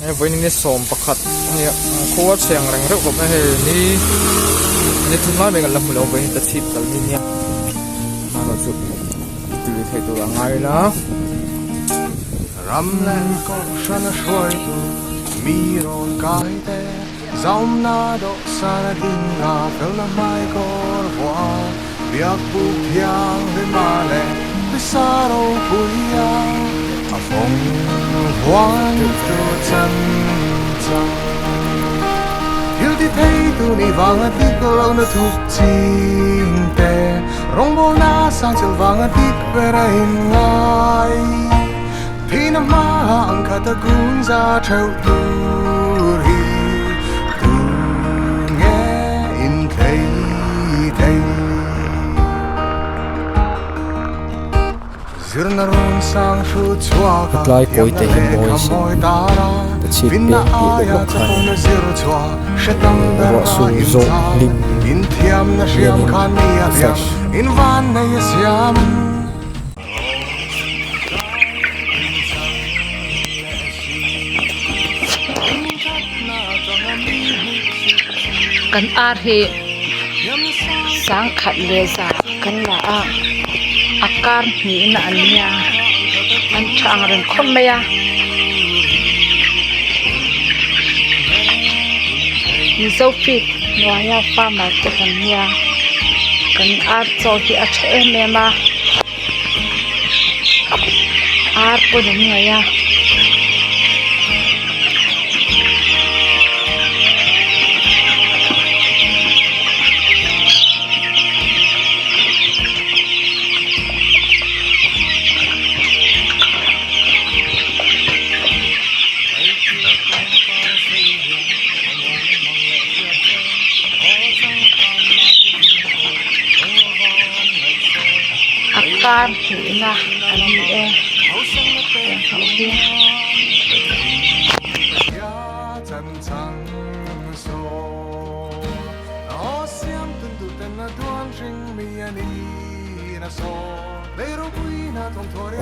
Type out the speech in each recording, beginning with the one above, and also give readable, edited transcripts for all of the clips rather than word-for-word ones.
Hei vawiin ni 11 a nia khua a chhe ang reng reuh bawk a hei ni ni thum lai mai kan la hmu lo vawiin ta chhip kal mi nia amaherawh chu tui theih tur a ngai ila. Ram leh kohhran a hruaitu mi rawn kai te zaumna dawhsan a ding a felna hmai kawr vuah a biak buk thianghlima leh pisa ropui a a fawng huan tu chan chang thil ti thei tu ni vanga dik lohna thup ching te rawngbawlna sang chilh vanga dik ber a inngai Thihna hmaah ang khat a kun za theuh tur hi tu nge in thlei thei? Zirna run sang hrut chhuak a Tlai kawi thiamna te hi lehkha mawi sin mawi tar a ka chhip finna peng tih aia leh bawk khan chakawmna zir chhuah hre tam ber ruah a sur in zawh chang hlim in thiamna hriam hianin khan mi a a hliam fresh. in van nei a siam. Kan ar hi sangkhat leh za kan la a a kar hnihna an nia an tha ang reng khawp mai a mizo feed hnuaia farmer te kan nia kan ar chaw hi a tha em em a. Ar pawn an ngaih a. A kar hnihna a ni e tiang ho hi.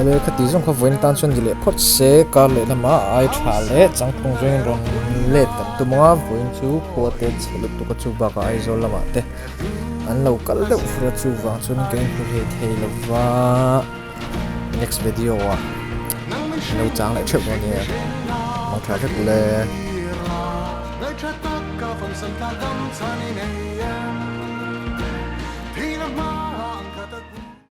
Awle khati zawng kha vawiin tan chuan ni leh phawt se kar leh lamah a ai tha leh changtlung zawngin rawn let kan tum ang a vawiin chu khua te chhe lutuk a chu bakah Aizawl lamah te an lo kal deuh fur a chuvang chuan ka inhmu hlei thei lova next video ah lo chang leh theuh dawn nia mang tha vek ule.